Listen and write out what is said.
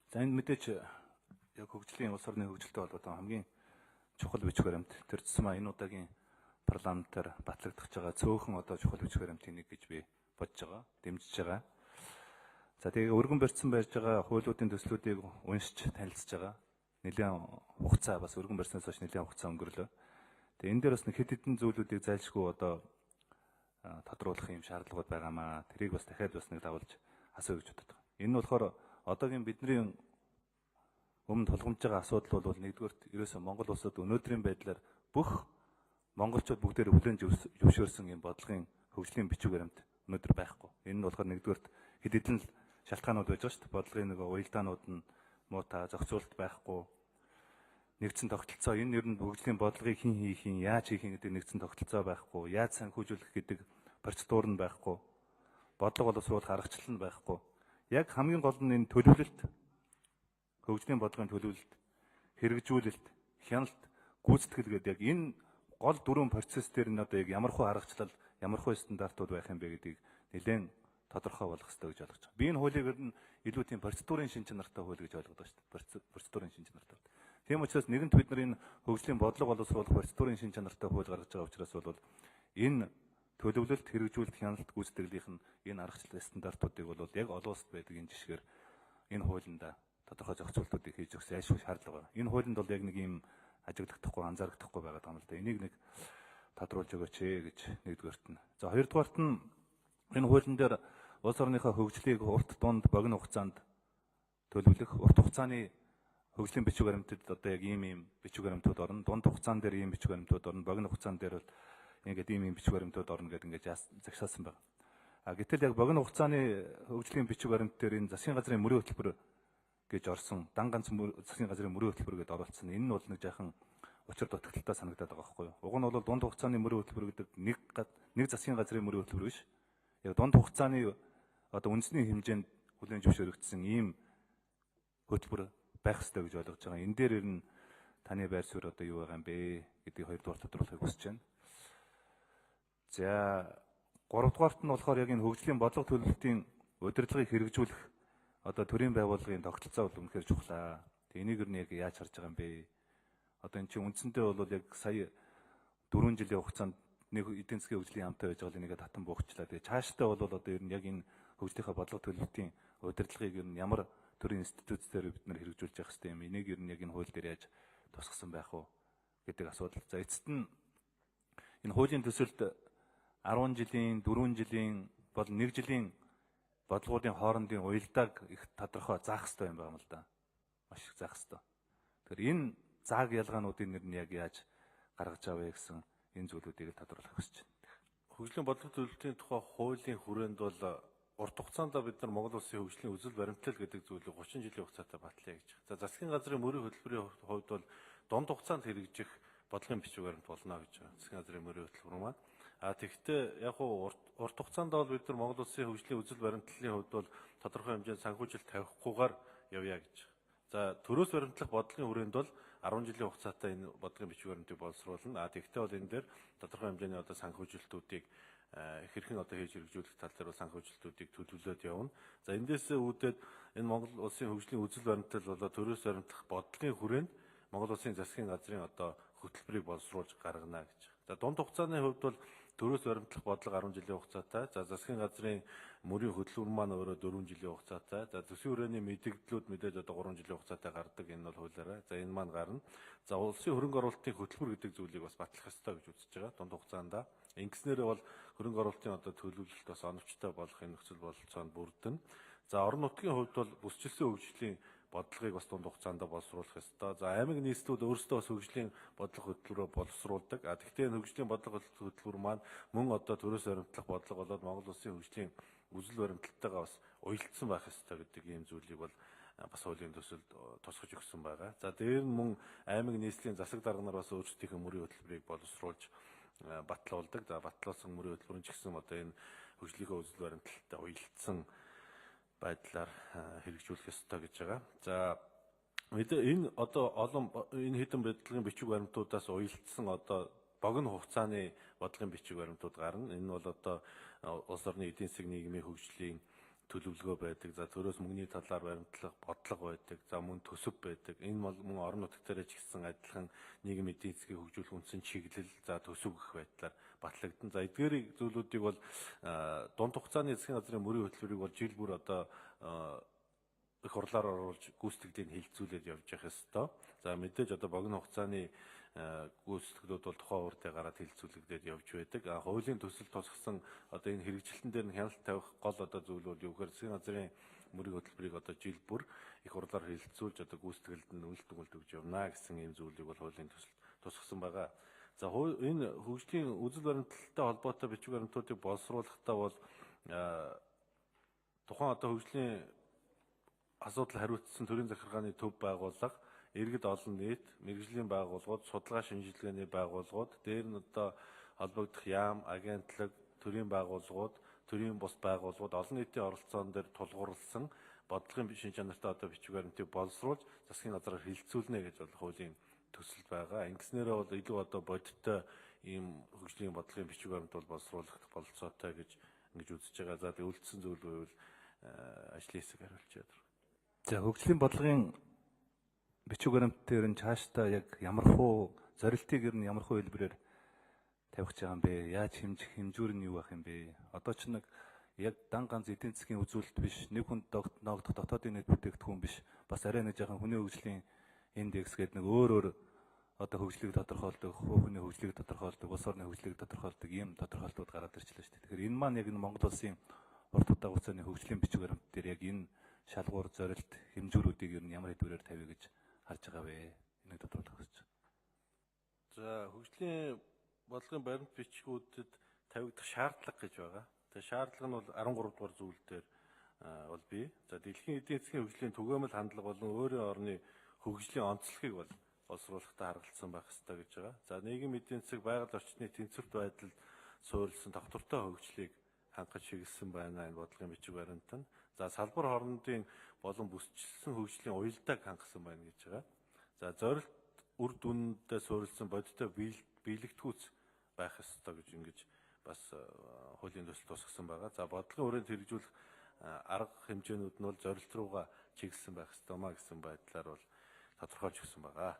За, энэ мэдээж яг хөгжлийн, улс орны хөгжилтэй холбоотой хамгийн чухал бичиг баримт. Тэр тусмаа энэ удаагийн парламентаар батлагдах байгаа цөөхөн одоо чухал бичиг баримтын нэг гэж би бодож байгаа, дэмжиж байгаа. За, тэгээ өргөн барьсан байж байгаа хуулиудын төслүүдийг уншиж танилцж байгаа. Нэлээд хугацаа, бас өргөн барьснаас хойш нэлээд хугацаа өнгөрлөө. Тэгээ энэ дээр бас нэг хэд хэдэн зүйлүүдийг зайлшгүй одоо тодруулах юм шаардлагууд байгаамаа. Тэрийг бас дахиад бас нэг дагуулж асууя гэж боддог. Энэ нь болохоор одоогийн бидний өмнө тулгамж байгаа асуудал бол нэгдүгээрт ерөөсөө Монгол улсад өнөөдрийн байдлаар бүх монголчууд бүгдээр хүлээн зөвшөөрсөн юм бодлогын, хөгжлийн бичиг баримт өнөөдөр байхгүй. Энэ нь болохоор нэгдүгээрт хэд хэдэн шалтгаанууд байж байгаа шүү дээ. Бодлогын нөгөө уялдаанууд нь муутай, зохицуулалт байхгүй, нэгдсэн тогтолцоо, энэ ер нь хөгжлийн бодлогыг хэн хийх юм, яаж хийх юм гэдэг нэгдсэн тогтолцоо байхгүй, яаж санхүүжүүлэх гэдэг процедур нь байхгүй, бодлого боловсруулах аргачлал нь байхгүй. Яг хамгийн гол нь энэ төлөвлөлт, хөгжлийн бодлогын төлөвлөлт, хэрэгжүүлэлт, хяналт, гүйцэтгэл гэдэг яг энэ гол дөрвөн процесс дээр нь одоо яг ямархуу аргачлал, ямархуу стандартууд байх юм бэ гэдгийг нэлээд тодорхой болгох хэрэгтэй гэж ойлгож байгаа. Би энэ хуулийг ер нь илүү тийм процедурын шин чанартай хууль гэж ойлгодог шүү дээ. Процедурын шин чанартай. Тийм учраас нэгэнт бид нар энэ хөгжлийн бодлого боловсруулах процедурын шин чанартай хууль гаргаж байгаа учраас бол энэ төлөвлөлт, хэрэгжүүлэлт, хяналт, гүйцэтгэлийнх нь энэ аргачлал, стандартуудыг бол яг олон улсад байдаг энэ жишгээр энэ хуулиндаа тодорхой зохицуултуудыг хийж өгсөн айлшгүй шаардлага байна. Энэ хуулинд бол яг нэг юм ажиглахдахгүй, анзаарагдахгүй байгаа юм л да. Энийг нэг тодруулж өгөөч ээ гэж нэгдүгээрт нь. За, хоёрдугаарт нь энэ хуулийн дээр улс орныхоо хөгжлийг урт, дунд, богино хугацаанд төлөвлөх, урт хугацааны хөгжлийн бичиг баримтад одоо яг ийм ийм бичиг баримтууд орно, дунд хугацаан дээр ийм бичиг баримтууд орно, богино хугацаан дээр бол ингээд ийм ийм бичиг баримтууд орно гэдэг ингээд загсаасан байна. А гэтэл яг богино хугацааны хөгжлийн бичиг баримт дээр энэ засгийн газрын мөрийн хөтөлбөр гэж орсон, дан ганц засгийн газрын мөрийн хөтөлбөр гэдээ оруулсан. Энэ нь бол нэг жаахан учир дутагдaltaй санагдаад байгаа байхгүй юу? Уг нь бол дунд хугацааны мөрийн хөтөлбөр гэдэг нэг засгийн газрын мөрийн хөтөлбөр биш. Яг дунд хугацааны одоо үндэсний хэмжээнд хүлээн зөвшөөрөгдсөн ийм хөтөлбөр байх ёстой гэж ойлгож байгаа. Энэ дээр ер нь таны байр суурь одоо юу байгаа юм бэ гэдгийг хоёрдугаар тодруулахыг хүсэж байна. За, гуравдугаарт нь болохоор яг энэ хөгжлийн бодлого төлөвлөлтийн удирдлагыг хэрэгжүүлэх одоо төрийн байгууллагын тогтолцоо бол үнэхээр чухлаа. Тэг энийг ер нь яг яаж харж байгаа юм бэ? Одоо энэ чинь үндсэндээ бол яг сая 4 жилийн хугацаанд нэг эдийн засгийн хөгжлийн яамтай байж байгаа л энийгээ татан буухчлаа. Тэгээ цаашдаа бол одоо ер нь яг энэ хөгжлийнхаа бодлого төлөвлөлтийн удирдлагыг ер нь ямар төрийн институтээр бид нар хэрэгжүүлж явах хэрэгтэй юм. Энийг ер нь яг энэ хууль дээр яаж тусгасан байх уу гэдэг асуудал. За, эцэст нь энэ хуулийн төсөлд 10 жилийн, 4 жилийн болон 1 жилийн бодлогоодын хоорондын уялдааг их тодорхой заах хэрэгтэй юм байна л да. Маш их заах хэрэгтэй. Тэгэхээр энэ зааг ялгаануудын нэр нь яг яаж гаргаж авъя гэсэн энэ зүйлүүдийг л тодруулах хүсэж байна. Хөгжлийн бодлого төлөвлөлтийн тухай хуулийн хүрээнд бол урт хугацаанд бид нар Монгол улсын хөгжлийн үзэл баримтлал гэдэг зүйлийг 30 жилийн хугацаатай батлая гэж. За, засгийн газрын мөрийн хөтөлбөрийн хувьд бол дунд хугацаанд хэрэгжих бодлогын бичиг баримт болно гэж байна. Засгийн газрын мөрийн хөтөлбөр маань. А тэгэхдээ яг уу урт хугацаанд бол бид нар Монгол улсын хөгжлийн үзэл баримтлалын хувьд бол тодорхой хэмжээнд санхүүжилт тавихгүйгээр явъя гэж. За, төрөөс баримтлах бодлогын хүрээнд бол 10 жилийн хугацаатай энэ бодлогын бичиг баримтыг боловсруулна. А тэгэхдээ бол энэ дээр тодорхой хэмжээний одоо санхүүжилтүүдийг хэрхэн одоо хийж хэрэгжүүлэх тал дээр бол санхүүжилтүүдийг төлөвлөөд явна. За, эндээс үүдээд энэ Монгол улсын хөгжлийн үзэл баримтлал болоо төрөөс баримтлах бодлогын хүрээнд Монгол улсын засгийн газрын одоо хөтөлбөрийг боловсруулж гаргана гэж. За, дунд хугацааны хувьд бол төрөөс баримтлах бодлого 10 жилийн хугацаатай. За, засгийн газрын мөрийн хөтөлбөр маань өөрөө 4 жилийн хугацаатай. За, төсвийн хүрээний мэдэгдлүүд мэдээж одоо 3 жилийн хугацаатай гардаг. Энэ бол хуулиараа. За, энэ маань гарна. За, улсын хөрөнгө оруулалтын хөтөлбөр гэдэг зүйлийг бас батлах ёстой гэж үзэж байгаа дунд хугацаанд. Ингэснээр бол хөрөнгө оруулалтын одоо төлөвлөлт бас оновчтой болох энэ нөхцөл бололцоонд бүрдэнэ. За, орон нутгийн хувьд бол бүсчилсэн хөгжлийн бодлогыг бас дунд хугацаанд боловсруулах ёстой. За, аймаг нийслүүд өөрсдөө бас хөгжлийн бодлого хөтөлбөрөөр боловсруулдаг. А тэгвэл энэ хөгжлийн бодлого хөтөлбөр маань мөн одоо төрөөс баримтлах бодлого болоод Монгол улсын хөгжлийн үзэл баримтлалтайгаа бас уялдсан байх ёстой гэдэг ийм зүйлийг бол бас хуулийн төсөлд тусгаж өгсөн байгаа. За, дээр нь мөн аймаг нийслийн засаг дарга нар бас өөрсдийнхөө мөрийн хөтөлбөрийг боловсруулж батлуулдаг. За, батлуулсан мөрийн хөтөлбөр нь ч гэсэн одоо энэ хөгжлийнхөө үзэл баримтлалтай уялдсан байдлаар хэрэгжүүлэх ёстой гэж байгаа. За, мэдээ энэ одоо олон энэ хэдэн бодлогын бичиг баримтуудаас уялдсан одоо богино хугацааны бодлогын бичиг баримтууд гарна. Энэ нь бол одоо улс орны эдийн засаг нийгмийн хөгжлийн төлөвлөгөө байдаг. За төрөөс мөнгөний талаар баримтлах бодлого байдаг. За мөн төсөв байдаг. Энэ бол мөн орон нутаг дээр ч гэсэн адилхан нийгэм эдийн засгийг хөгжүүлэх үндсэн чиглэл, за төсөв гэх байдлаар батлагдана. За эдгээрийг зүйлүүдийг бол дунд хугацааны засгийн газрын мөрийн хөтөлбөрийг бол жил бүр одоо их хурлаар оруулж гүйцэтгэлийг хилцүүлээд явж явах ёстой. За мэдээж одоо богино хугацааны гүйцэтгэлүүд бол тухайн үрдээ гараад хилцүүлэгдээд явж байдаг. А хуулийн төсөл тусгасан одоо энэ хэрэгжилтэн дээр нь хяналт тавих гол одоо зүйл бол юу гэхээр засгийн газрын мөрийн хөтөлбөрийг одоо жил бүр их хурлаар хилцүүлж одоо гүйцэтгэлд нь үнэлт дүгнэлт өгж явна гэсэн ийм зүйлийг бол хуулийн төсөл тусгасан байгаа. За энэ хөгжлийн үзэл баримтлалтай холбоотой бичиг баримтуудыг боловсруулахдаа бол тухайн одоо хөгжлийн асуудал хариуцсан төрийн захиргааны төв байгууллага, иргэд олон нийт, мэргэжлийн байгууллагууд, судалгаа шинжилгээний байгууллагууд, дээр нь одоо холбогдох яам, агентлаг, төрийн байгууллагууд, төрийн бус байгууллагууд олон нийтийн оролцоон дээр тулгуурласан бодлогын шин чанартай одоо бичиг баримтыг боловсруулж засгийн газраар хилцүүлнэ гэж бол хуулийн төсөл байгаа. Ингэснээрээ бол илүү одоо бодиттой ийм хөгжлийн бодлогын бичиг баримт бол боловсруулах бололцоотой гэж ингэж үзэж байгаа. За тэг үлдсэн зүйл байвал ажлын хэсэг хариулж байна. За хөгжлийн бодлогын бичиг баримт дээр нь цаашдаа яг ямар хуу зорилтыг ер нь ямар хуу хэлбэрээр тавих гэж байгаа юм бэ? Яаж хэмжих, хэмжүүр нь юу байх юм бэ? Одоо ч нэг яг дан ганц эдийн засгийн үзүүлэлт биш, нэг хүнд ногдох дотоодын нийт бүтээгдэхүүн биш, бас арай нэг жаахан хүний хөгжлийн индекс гэдэг нэг өөр өөр одоо хөгжлийг тодорхойлдог, хувь хүний хөгжлийг тодорхойлдог, улс орны хөгжлийг тодорхойлдог ийм тодорхойлтууд гараад ирчихлээ шүү дээ. Тэгэхээр энэ маань яг энэ Монгол улсын урт удаан хугацааны хөгжлийн бичиг баримт дээр яг энэ шалгуур зорилт хэмжүүрүүдийг ер нь ямар хэдвэрээр тавья гэж харж байгаа вэ? Энийг тодорхойлох гэж. За хөгжлийн бодлогын баримт бичгүүдэд тавигдах шаардлага гэж байгаа. Тэгээ шаардлага нь бол 13 дугаар зүйл дээр бол бий. За дэлхийн эдийн засгийн хөгжлийн түгээмэл хандлага болон өөрийн орны хөгжлийн онцлогийг бол боловсруулахдаа харгалзсан байх ёстой гэж байгаа. За нийгэм эдийн засаг байгаль орчны тэнцвэрт байдалд суурилсан тогтвортой хөгжлийг хангаж чиглэсэн байна энэ бодлогын бичиг баримт нь. За салбар хоорондын болон бүсчилсэн хөгжлийн уялдааг хангасан байна гэж байгаа. За зорилт үр дүндээ суурилсан бодиттой биелэгдхүүц байх ёстой гэж ингэж бас хуулийн төсөл тусгасан байгаа. За бодлогын хүрээнд хэрэгжүүлэх арга хэмжээнүүд нь бол зорилт руугаа чиглэсэн байх ёстой маа гэсэн байдлаар бол тодорхойлж өгсөн байгаа.